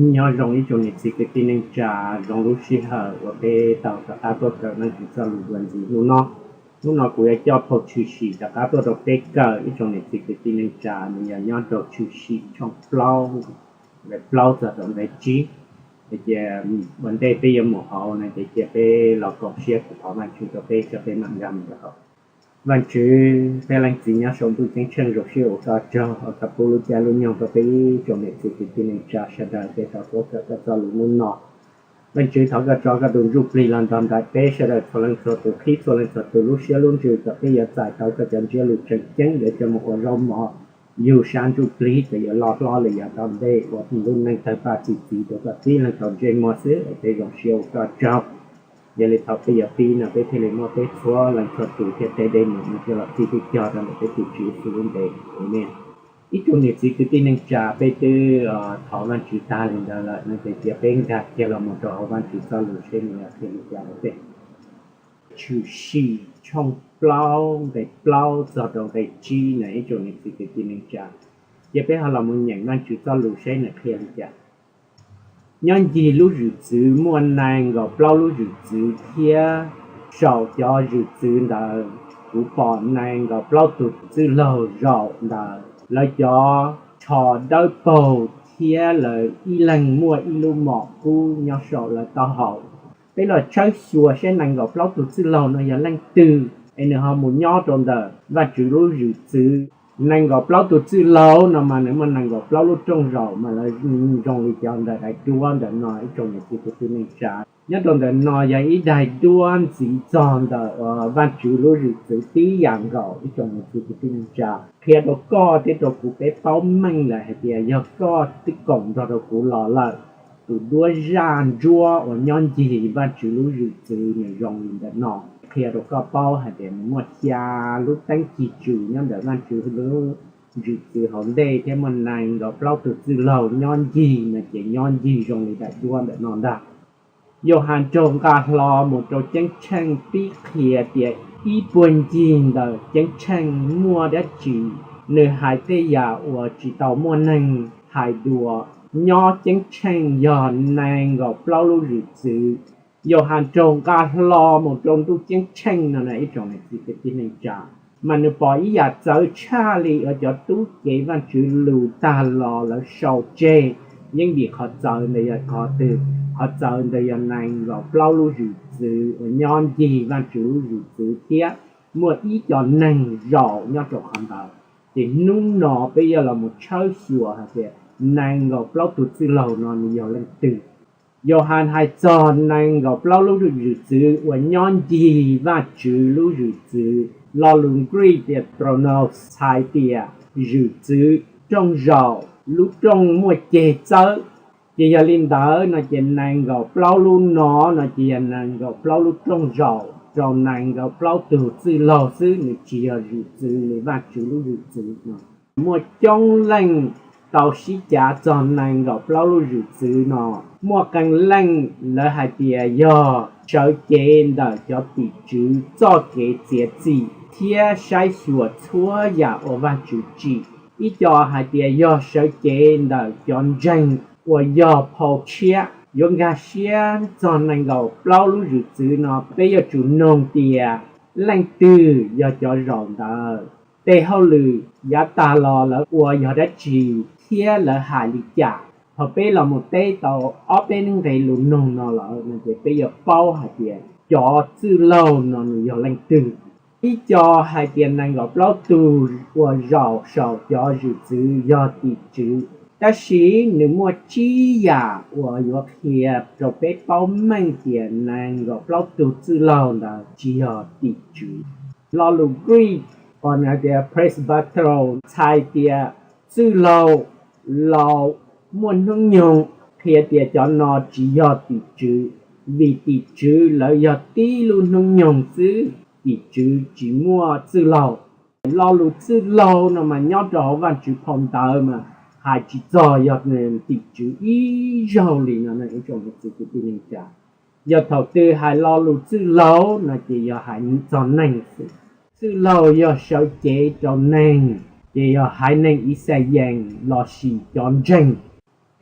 Nyob zoo ib tsoom niam txiv kwv tij neej tsa, zoo lub sij hawm uas peb tau rov qab tuaj kawm Vajtswv txoj lus dua ntxiv hnub no. Hnub no kuv yuav coj phau tshwm sim rov qab tuaj rau peb kawm ib tsoom niam txiv kwv tij neej tsa, nws yog nyob rau tshwm sim tshooj plaub, nqe plaub txog rau nqe tsib. Ces ua ntej peb yuav mus hauv no ces cia peb los koom siab kuv thov Vajtswv rau peb, peb mam nkag mus rau hauv. Vajtswv peb Leej Txiv nyob saum ntuj ceeb tsheej, zoo siab ua koj tsaug uas koj pub lub caij lub nyoog rau peb ib tsoom niam txiv kwv tij neej tsa sawv daws peb tau tuaj kawm koj txoj lus hnub no. Vajtswv thov koj tso koj tus ntsuj plig los nrog nraim peb sawv daws txhua leej txhua tus, qhib txhua leej txhua tus lub siab lub ntsws kom peb yuav txais tau koj cov ntsiab lus tseem ceeb yuav coj mus ua zaub mov yug sab ntsuj plig kom yuav loj hlob li yav tom ntej ua lub neej tawg paj txi txiv rau koj tib leeg tau ntsej muag xwb. Peb zoo siab ua koj tsaug. Yog li thaum peb yuav pib no peb thiaj li muab peb txhua leej txhua tus thiab tej dej num no coj los txij cog rau ntawm peb tus Tswv Yexus lub npe. Amees. Ib tsoom niam txiv kwv tij neej tsa, peb twb thov Vajtswv tag li ntawd lawm no ces cia peb nkag kiag los mus rau hauv Vajtswv txoj lus seb nws yuav qhia li cas rau peb. Tshwm sim tshooj plaub nqe plaub txog rau nqe tsib no ib tsoom niam txiv kwv tij neej tsa, cia peb ho los mus nyeem Vajtswv txoj lus seb nws qhia li cas. Nyob ncig lub zwm txwv muaj nees nkaum plaub lub zwm txwv thiab saum cov zwm txwv ntawd kuv pom nees nkaum plaub tug txwj laug zaum ntawd, lawv cov tsho dawb paug thiab lawv ib leeg muaj ib lub mom kub nyob saum lawv taub hau. Peb los tshawb xyuas seb nees nkaum plaub tug txwj laug no yog leej twg es nws ho mus nyob rau ntawm Vajtswv lub zwm txwv. Nees nkaum plaub tug txwj laug no mas nws muaj nees nkaum plaub lub rooj zaum mas lawv zoo li cov ntawm daim duab ntawm no ib tsoom niam txiv kwv tij neej tsa. Nyob rau ntawm no yog ib daim duab ntxiv txog ntawm Vajtswv lub zwm txwv tib yam nkaus ib tsoom niam txiv kwv tij neej tsa. Qhia rau koj thiab rau kuv peb paub meej lawm hais tias yog koj twb koom nrog rau kuv los lawm. Tus duab zaj ntsuab uas nyob ncig Vajtswv lub zwm txwv nws zoo li ntawm no. Qhia rau koj paub hais tias nws muaj xya lub teeb ci tswm nyob ntawm Vajtswv lub zwm txwv hauv ntej thiab muaj nees nkaum plaub tug txwj laug nyob ncig no ces nyob ncig zoo li daim duab ntawm no ntag. Yauhas nraug nqa hlo mus rau ceeb tsheej pib qhia tias ib puag ncig ntawm ceeb tsheej muaj dab tsi, nws hais tej yam uas tsis tau muaj neeg hais dua. Nyob ceeb tsheej yog nees nkaum plaub lub zwm txwv. Yauhas nraug nqa hlo mus rau ntuj ceeb tsheej no na ib tsoom niam txiv kwv tij neej tsa, mas nws pom ib yam txawv tshaj li uas cov tub cev Vajtswv lus tag los lawv sau tseg. Yeej vim qhov txawv ntawd yog qhov twg? Qhov txawv ntawd yog nees nkaum plaub lub zwm txwv uas nyob ncig Vajtswv lub zwm txwv thiab muaj ib co neeg zaum nyob rau qhov ntawd. Ces hnub no peb yuav los mus tshawb xyuas hais tias nees nkaum plaub tug txwj laug no nws yog leej twg. Yauhas hais txog nees nkaum plaub lub zwm txwv uas nyob ncig Vajtswv lub zwm txwv. Lo lus Greek tias thronos txhais tias zwm txwv, rooj zaum, lub rooj muaj ceg txawb. Ces yog li ntawd no ces nees nkaum plaub lub no no ces yog nees nkaum plaub lub rooj zaum rau nees nkaum plaub tug txwj laug xwb, nws tsis yog zwm txwv li Vajtswv lub zwm txwv no. Muaj coob leej tau sib cav txog nees nkaum plaub lub zwm txwv no. Muaj qee leej lawv hais tias yog sawv cev ntawm cov tim tswv txoj kev txiav txim thiab saib xyuas txhua yam uas Vajtswv tsim. Ib co hais tias yog sawv cev ntawm cov ntseeg uas yog phau tshiab. Yuav nkag siab txog nees nkaum plaub lub zwm txwv no peb yuav tsum noog tias leej twg yog cov zaum ntawd, tej hauj lwm yav tag los lawv ua yog dab tsi thiab lawv hais li cas. Thaum peb los mus teb tau ob peb nqe lus noog no lawm no ces peb yuav paub hais tias cov txwj laug no nws yog leej twg. Ib co hais tias nees nkaum plaub tug uas zaum saum cov zwm txwv yog tim tswv, tab sis nws muaj tsib yam uas yuav qhia rau peb paub meej tias nees nkaum plaub tug txwj laug ntawd tsis yog tim tswv. Lo lus Greek uas nws hais tias presbyteros txhais tias txwj laug laus muaj hnub nyoog, qhia tias cov no tsis yog tim tswv, vim tim tswv lawv yog tib lub hnub nyoog xwb, tim tswv tsis muaj txwj laug. Lo lus txwj laug no mas nyob rau hauv Vajtswv phau ntawv mas hais tsis txog yog tim tswv ib zaug li no ib tsoom niam txiv kwv tij neej tsa. Yog thaum twg hais lo lus txwj laug no ces yog hais txog neeg xwb. Txwj laug yog sawv cev rau neeg, ces yog haiv neeg Ixayees lossis cov ntseeg.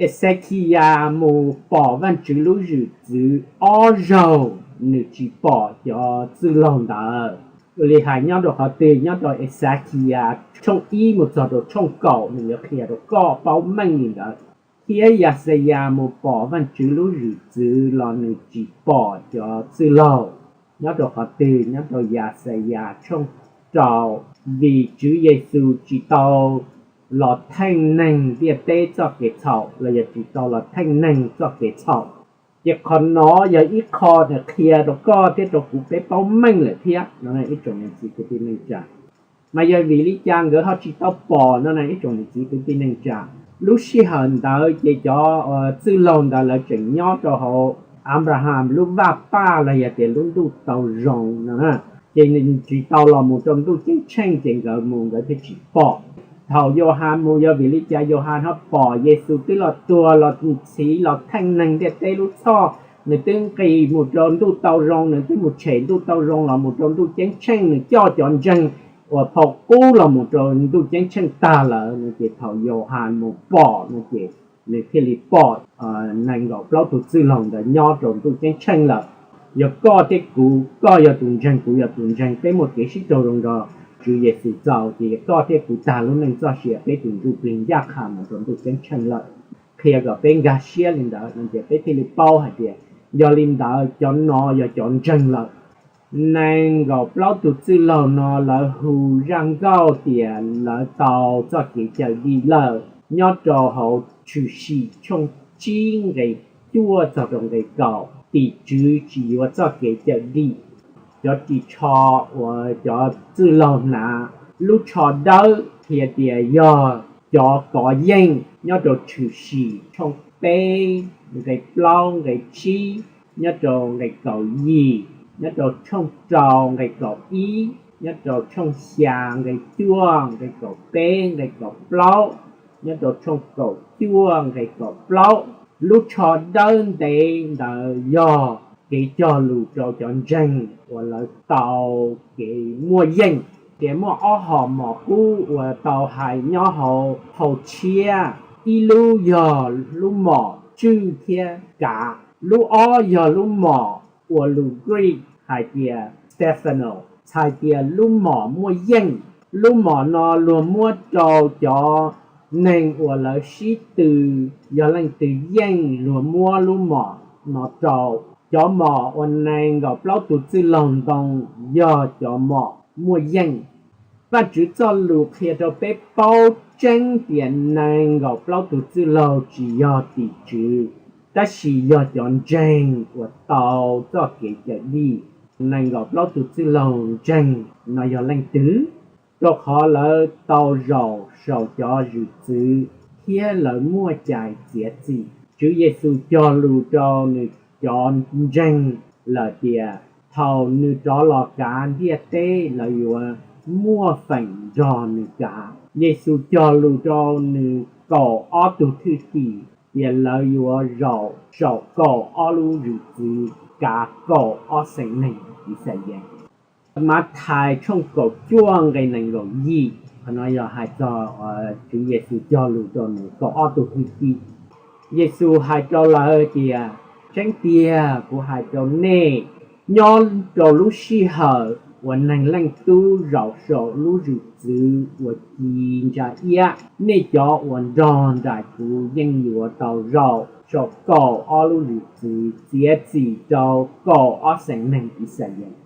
Exekiyas mus pom Vajtswv lub zwm txwv ob zaug, nws tsis pom cov txwj laug ntawd. Ua li hais nyob rau qhov twg? Nyob rau Exekiyas tshooj ib mus txog rau tshooj kaum, nws yuav qhia rau koj paub meej li ntawd. Thiab Yaxayas mus pom Vajtswv lub zwm txwv los nws tsis pom cov txwj laug. Nyob rau qhov twg? Nyob rau Yaxayas tshooj rau, vim Tswv Yexus tsis tau los theej neeg ntiaj teb txoj kev txhaum los yog tsis tau los theej neeg txoj kev txhaum. Ces qhov no yog ib qho nws qhia rau koj thiab rau kuv peb paub meej lawm thiab no ib tsoom niam txiv kwv tij neej tsa. Mas yog vim li cas nkawd ho tsis tau pom no na ib tsoom niam txiv kwv tij neej tsa? Lub sij hawm ntawd ces cov txwj laug ntawd lawv tseem nyob rau hauv Anplaham lub vaj paj los yog tias lub ntuj tau zoo no, ces tsis tau los mus rau ntuj ceeb tsheej, ces nkawd mus nkawd thiaj tsis pom. Thaum Yauhas mus, yog vim li cas Yauhas ho pom Yexus twb los tuag los txhiv los theej neeg ntiaj teb lub txhoj, nws twb nqis mus rau ntuj tau zoo, nws twb mus tshem ntuj tau zoo los mus rau ntuj ceeb tsheej, nws coj cov ntseeg uas phau qub los mus rau ntuj ceeb tsheej tag lawm no, ces thaum Yauhas mus pom no ces nws thiaj li pom nees nkaum plaub tus txwj laug ntawd nyob rau ntuj ceeb tsheej lawm. Yog koj thiab kuv, koj yog tus ntseeg, kuv yog tus ntseeg, peb muaj kev sib raug zoo nrog Tswv Yexus txaus, ces yog koj thiab kuv tag lub neej txoj sia, peb tus ntsuj plig ncaj qha mus rau ntuj ceeb tsheej lawm. Qhia kom peb nkag siab li ntawd no ces peb thiaj li paub hais tias yog li ntawd cov no yog cov ntseeg lawm. Nees nkaum plaub tus txwj laug no lawv hu zaj nkauj tias lawv tau txoj kev cawm dim lawm. Nyob rau hauv Tshwm Sim tshooj tsib nqe cuaj txog rau nqe kaum, tim tswv tsis yuav txoj kev cawm dim. Cov ris tsho uas cov txwj laug hnav, lub tsho dawb qhia tias yog cov kov yeej. Nyob rau Tshwm Sim tshooj peb nqe plaub nqe tsib, nyob rau nqe kaum yim, nyob rau tshooj rau nqe kaum ib, nyob rau tshooj xya nqe cuaj, nqe kaum peb, nqe kaum plaub, nyob rau tshooj kaum cuaj nqe kaum plaub. Lub tsho dawb ntev ntawd yog kev cog lus rau cov ntseeg uas lawv tau kev muaj yeej. Tias muaj ob hom mom kub uas tau hais nyob hauv phau tshiab, ib lub yog lub mom tswj thiab kav, lub ob yog lub mom uas lus Greek hais tias stephanos, txhais tias lub mom muaj yeej. Lub mom no luag muab rau cov neeg uas lawv sib tw, yog leej twg yeej luag muab lub mom no rau. Cov mom uas nees nkaum plaub tus txwj laug ntoo yog cov mom muaj yeej. Vajtswv txoj lus qhia rau peb paub tseeb tias nees nkaum plaub tus txwj laug tsis yog tim tswv, tab sis yog cov ntseeg uas tau txoj kev cawm dim. Nees nkaum plaub tus txwj laug ntseeg no yog leej twg? Rau qhov lawv tau zaum saum cov zwm txwv thiab lawv muaj cai txiav txim. Tswv Yexus cog lus rau nws cov ntseeg lawm tias thaum nws rov los kav ntiaj teb lawv yuav muaj feem nrog nws kav. Yexus cog lus rau nws kaum ob tug thwj tim tias lawv yuav zaum saum kaum ob lub zwm txwv kav kaum ob xeem neeg Yixalayees. Mathais tshooj kaum cuaj nqe nees nkaum yim, qhov no yog hais txog Tswv Yexus cog lus rau nws kaum ob tug thwj tim. Yexus hais rau lawv tias, tseeb tiag kuv hais rau nej, nyob rau lub sij hawm uas Neeg Leej Tub zaum saum lub zwm txwv uas ci ntsa iab, nej cov uas nrog nraim kuv yeej yuav tau zaum saum kaum ob lub zwm txwv txiav txim rau kaum ob xeem neeg Yixalayees.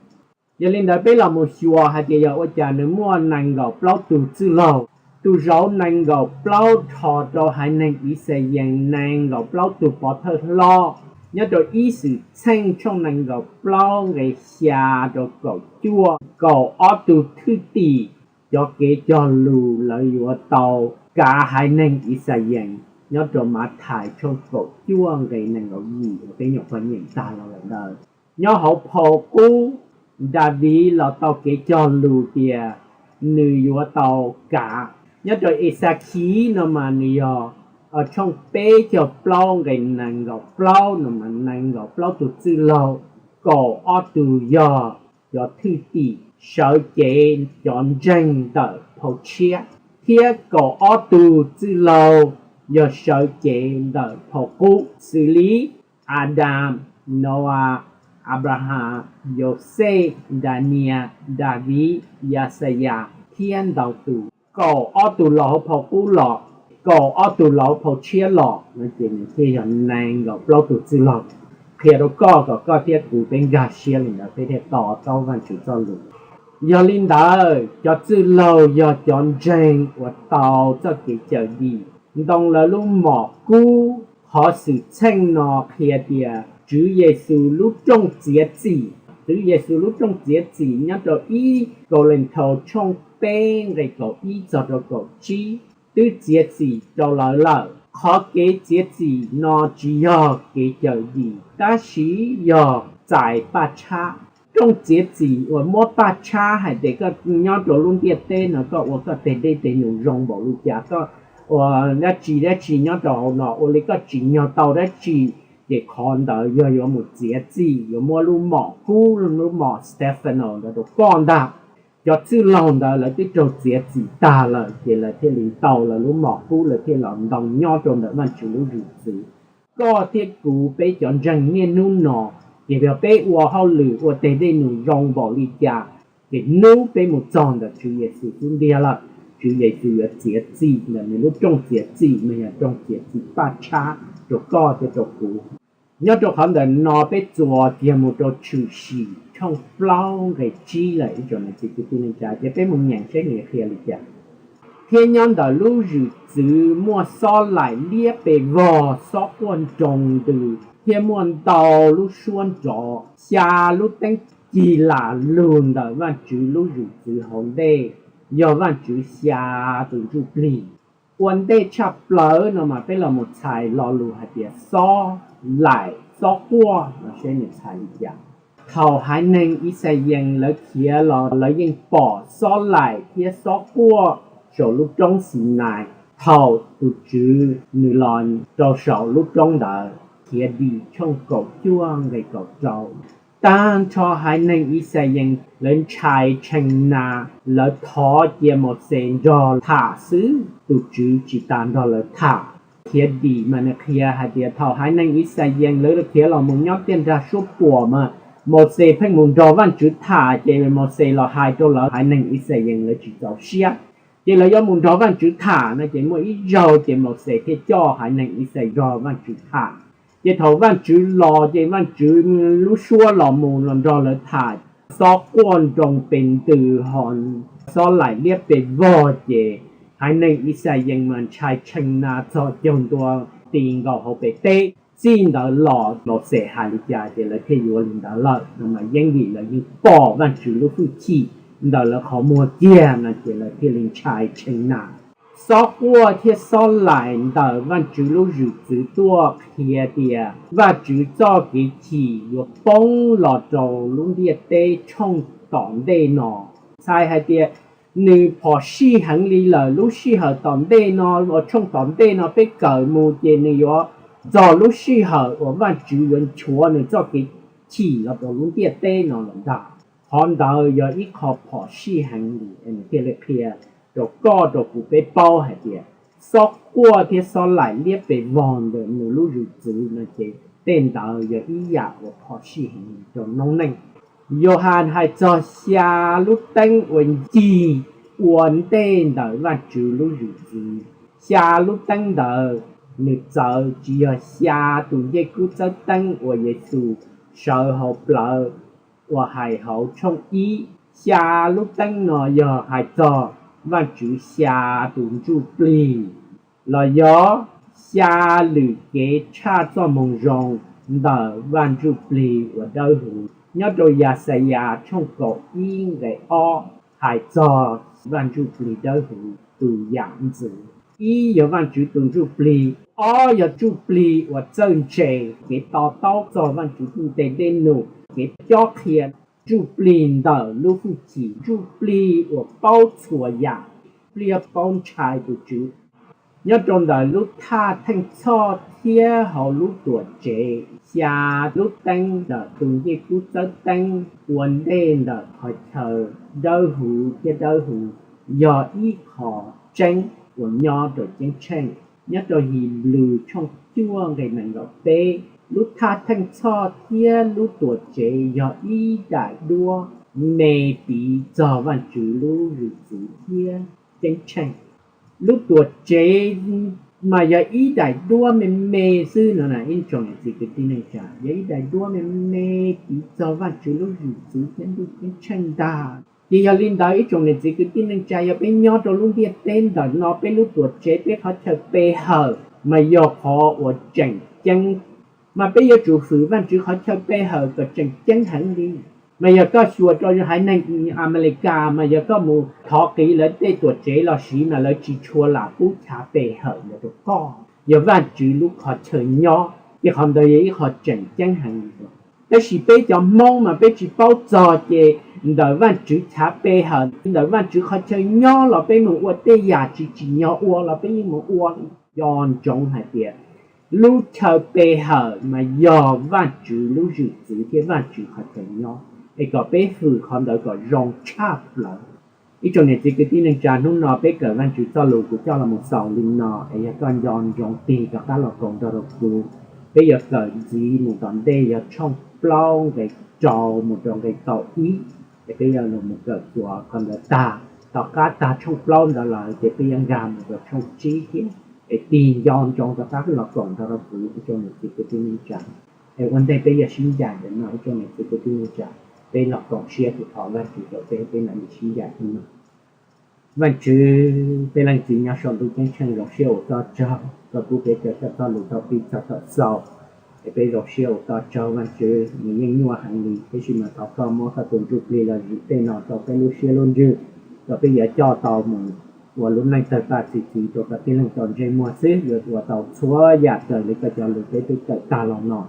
Yog li ntawd peb los mus xyuas hais tias yog ua cas nws muaj nees nkaum plaub tug txwj laug. Tus zauv nees nkaum plaub rho rau haiv neeg Yixalayees nees nkaum plaub tug pov thawj hlob. Nyob rau ib Xwmtxheej tshooj nees nkaum plaub nqe xya rau kaum cuaj, kaum ob tug thwj tim, cov kev cog lus lawv yuav tau kav haiv neeg Yixalayees. Nyob rau Mathais tshooj kaum cuaj nqe nees nkaum yim uas peb nyuam qhuav nyeem tag los lawm ntawd. Nyob hauv phau qub, Daviv los tau kev cog lus tias nws yuav tau kav. Nyob rau Exakhis no mas nws yog tshooj peb caug plaub nqe nees nkaum plaub no mas nees nkaum plaub tus txwj laug, kaum ob tug yog cov thwj tim sawv cev cov ntseeg ntawm phau tshiab, thiab kaum ob tug txwj laug yog sawv cev ntawm phau qub, xws li Adas, Noas, Anplahas, Yauxej, Danias, Daviv, Yaxayas thiab ntau tus. Kaum ob tug laus hauv phau qub los, kaum ob tug laus hauv phau tshiab los no ces nws thiaj yog nees nkaum plaub tug txwj laug. Qhia rau koj kom koj thiab kuv peb nkag siab li ntawd peb thiaj to taub Vajtswv txoj lus. Yog li ntawd cov txwj laug yog cov ntseeg uas tau txoj kev cawm dim ntoo lawv lub mom kub. Qhov xwm txheej no qhia tias Tswv Yexus lub rooj txiav txim, Tswv Yexus lub rooj txiav txim nyob rau ib Kauleethaus tshooj peb nqe kaum ib txog rau kaum tsib twb txiav txim rau lawv lawm. Qhov kev txiav txim no tsis yog kev cawm dim tab sis yog txais paj tshab. Rooj txiav txim uas muab paj tshab hais tias koj nyob rau lub ntiaj teb no koj ua koj teg dej teg num zoo npaum li cas, koj ua dab tsi dab tsi nyob rau hauv no ua li koj tsim nyog tau dab tsi, ces qhov ntawd yog yuav mus txiav txim, yuav muab lub mom kub, lub mom Stefano ntawd rau koj ntag. Cov txwj laug ntawd lawv twb raug txiav txim tag lawm ces lawv thiaj li tau lawv lub mom kub, lawv thiaj los ntoo nyob rau ntawm Vajtswv lub zwm txwv. Koj thiab kuv peb cov ntseeg niaj hnub no, ces yog peb ua hauj lwm ua teg dej num zoo npaum li cas, ces hnub peb mus txog ntawm Tswv Yexus xub ntiag lawm, Tswv Yexus yuav txiav txim ntawm nws lub rooj txiav txim, nws yog rooj txiav txim paj tshab rau koj thiab rau kuv. Nyob rau qhov ntawm no peb txuas kiag mus rau Tshwm Sim tshooj plaub nqe tsib lawm ib tsoom niam txiv kwv tij neej tsa, ces peb mus nyeem seb nws qhia li cas. Thiab nyob ntawm lub zwm txwv muaj xob laim liab pes vog, xob quaj nroo ntws, thiab muaj ntau lub suab nrov. Xya lub teeb cig lam lug ntawm Vajtswv lub zwm txwv hauv ntej, yog Vajtswv xya tus ntsuj plig. Ua ntej tshaj plaws no mas peb los mus txhais lo lus hais tias xob laim xob quaj no seb nws txhais li cas. Thaum haiv neeg Yixalayees lawv khiav los lawv yeej pom xob laim thiab xob quaj saum lub roob Xinais thaum tus Tswv nws los rau saum lub roob ntawd. Khiavdim tshooj kaum cuaj nqe kaum rau. Tag nrho haiv neeg Yixalayees lawv ntshai tshee na, lawv thov cia Mauxes nrog tham xwb, tus Tswv tsis tas nrog lawv tham. Khiavdim mas nws qhia hais tias thaum haiv neeg Yixalayees lawv khiav los mus nyob tiaj nrag suab puam mas Mauxes pheej mus nrog Vajtswv tham, ces Mauxes los hais rau lawv haiv neeg Yixalayees lawv tsis txaus siab, ces lawv yuav mus nrog Vajtswv tham no ces muaj ib zaug ces Mauxes thiaj coj haiv neeg Yixalayees nrog Vajtswv tham. Ces thaum Vajtswv los ces Vajtswv lub suab los mus los nrog lawv tham, xob quaj nroo pes ntws ho xob laim liab pes vog, ces haiv neeg Yixalayees mas ntshai tshee na txog caug ntua ti nkaus hauv pem teb. Txij ntawd los Mauxes hais li cas ces lawv thiaj yuav li ntawd lawm no mas yeej vim lawv yeej pom Vajtswv lub hwj chim ntawm lawv qhov muag kiag no ces lawv thiaj li ntshai tshee na. Xob quaj thiab xob laim ntawm Vajtswv lub zwm txwv tuaj qhia tias Vajtswv txoj kev chim yuav poob los rau lub ntiaj teb tshooj tom ntej no. Txhais hais tias nws phom sij heev li lawm. Lub sij hawm tom ntej no uas tshooj tom ntej no peb kawm mus ces nws yuav txog lub sij hawm uas Vajtswv yuav nchuav nws txoj kev chim los rau lub ntiaj teb no lawm ntag. Qhov ntawd yog ib qho phom sij heev li, nws thiaj li qhia rau koj rau kuv peb paub hais tias xob quaj thiab xob laim liab pes vog ntawm nws lub zwm txwv no ces tej ntawd yog ib yam uas phom sij heev li rau noob neej. Yauhas hais txog xya lub teeb uas ncig ua ntej ntawm Vajtswv lub zwm txwv. Xya lub teeb ntawd nws txawv tsis yog xya tus ncej kub txawb teeb uas Yexus sawv hauv plawv uas hais hauv tshooj ib. Xya lub teeb no yog hais txog Vajtswv xya tus ntsuj plig los yog xya lwm kev tshaj txoj moo zoo ntawm Vaj Ntsuj Plig uas dawb huv. Nyob rau Yaxayas tshooj kaum ib nqe ob hais txog Vaj Ntsuj Plig dawb huv tus yam ntxwv. Ib yog Vajtswv tus ntsuj plig, ob yog ntsuj plig uas txawj ntse, kev to taub txog Vajtswv tus ntej dej num, kev cob qhia, ntsuj plig ntawm lub hwj chim, ntsuj plig uas paub txhua yam, plig paub ntshai tus Tswv. Nyob rau ntawm lub thaj theej txhoj thiab hauv lub tuam tsev, xya lub teeb ntawm tus ncej kub txawb teeb ua ntej ntawm qhov chaw dawb huv thiab dawb huv yog ib qho tseeb uas nyob rau ceeb tsheej. Nyob rau Henplais tshooj cuaj nqe nees nkaum peb, lub thaj theej txhoj thiab lub tuam tsev yog ib daim duab me piv txog Vajtswv lub zwm txwv thiab ceeb tsheej. Lub tuam tsev mas yog ib daim duab me me xwb no, ib tsoom niam txiv kwv tij neej tsa, yog ib daim duab me me piv txog Vajtswv lub zwm txwv thiab lub ceeb tsheej ntag. Ces yog li ntawd ib tsoom niam txiv kwv tij neej tsa, yog peb nyob rau lub ntiaj teb ntawm no, peb lub tuam tsev, peb qhov chaw pe hawm mas yog qhov uas tseem ceeb, mas peb yuav tsum hwm Vajtswv qhov chaw pe hawm kom tseem ceeb heev li. Mas yog koj xyuas rau haiv neeg Amelikas, mas yog koj mus thov qiv lawv tej tuam tsev los sis mas lawv tsis tshua lam pub chav pe hawm ntawd rau koj. Yog Vajtswv lub qhov chaw nyob ces qhov ntawd yog ib qho tseem ceeb heev li. Tab sis peb cov Hmoob mas peb tsis paub txog, ces ntawm Vajtswv chav pe hawm, ntawm Vajtswv qhov chaw nyob los peb mus ua tej yam tsis tsim nyog ua los peb yeej mus ua. Nco ntsoov hais tias lub chaw pe hawm mas yog Vajtswv lub zwm txwv thiab Vajtswv qhov chaw nyob, es kom peb hwm qhov ntawd kom zoo tshaj plaws. Ib tsoom niam txiv kwv tij neej tsa, hnub no peb kawm Vajtswv txoj lus kuv coj los mus xaus li no, es yog koj nco ntsoov tig rov qab los koom nrog rau kuv. Peb yuav kawm ntxiv mus tom ntej yog tshooj plaub nqe rau mus rau nqe kaum ib, es peb yuav los mus kawm txuas qhov ntawd tag. Tom qab tag tshooj plaub ntawd lawm ces peb yuav nkag mus rau tshooj tsib thiab. Es tig nco ntsoov rov qab los koom nrog rau kuv ib tsoom niam txiv kwv tij neej tsa. Es ua ntej peb yuav sib ncaim ntawm no ib tsoom niam txiv kwv tij neej tsa, peb los koom siab tus thov Vajtswv rau peb, peb mam li sib ncaim ib no. Vajtswv peb leej txiv nyob saum ntuj ceeb tsheej, zoo siab ua koj tsaug koj pub peb kawm koj txoj lus tau pib txog thaum xaus. Es peb zoo siab ua koj tsaug Vajtswv, nws yeej nyuaj heev li, tab sis mas thov koj muab koj tus ntsuj plig los zwm tej no rau peb lub siab lub ntsws, kom peb yuav coj tau mus ua lub neej tawg paj txi txiv rau koj tib leeg tau ntsej muag xwb, yuav ua tau txhua yam raws li koj cov lus peb twb kawm tag los no.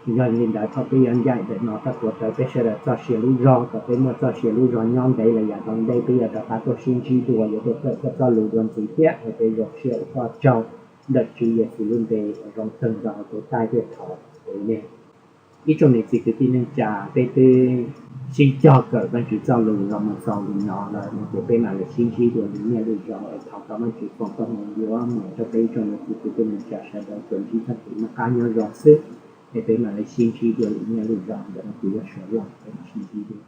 Yog li ntawd thaum peb yuav ncaim ntawm no, koj tuav rawv peb sawv daws txoj sia lub zog, kom peb muaj txoj sia lub zog nyob ntev los yav tom ntej peb yuav rov qab tuaj sib ntsib dua, yuav tuaj kawm koj txoj lus dua ntxiv thiab. Es peb zoo siab ua koj tsaug ntawm Tswv Yexus lub npe uas zoo kawg nkaus tus taij thiab thov, amees. Ib tsoom niam txiv kwv tij neej tsa, peb twb sib cog kawm Vajtswv txoj lus los mus xaus li no lawm no ces peb mam li sib ntsib dua li nyiaj li zaus. Es thov kom Vajtswv foom koob hmoov yuav mus rau peb ib tsoom niam txiv kwv tij neej tsa sawv daws tsuas ntsib txoj kev noj qab nyob zoo xwb. Es peb mam li sib ntsib dua li nyiaj li zaus, ntawm no kuv yog Suav Lauj, peb mam sib ntsib dua.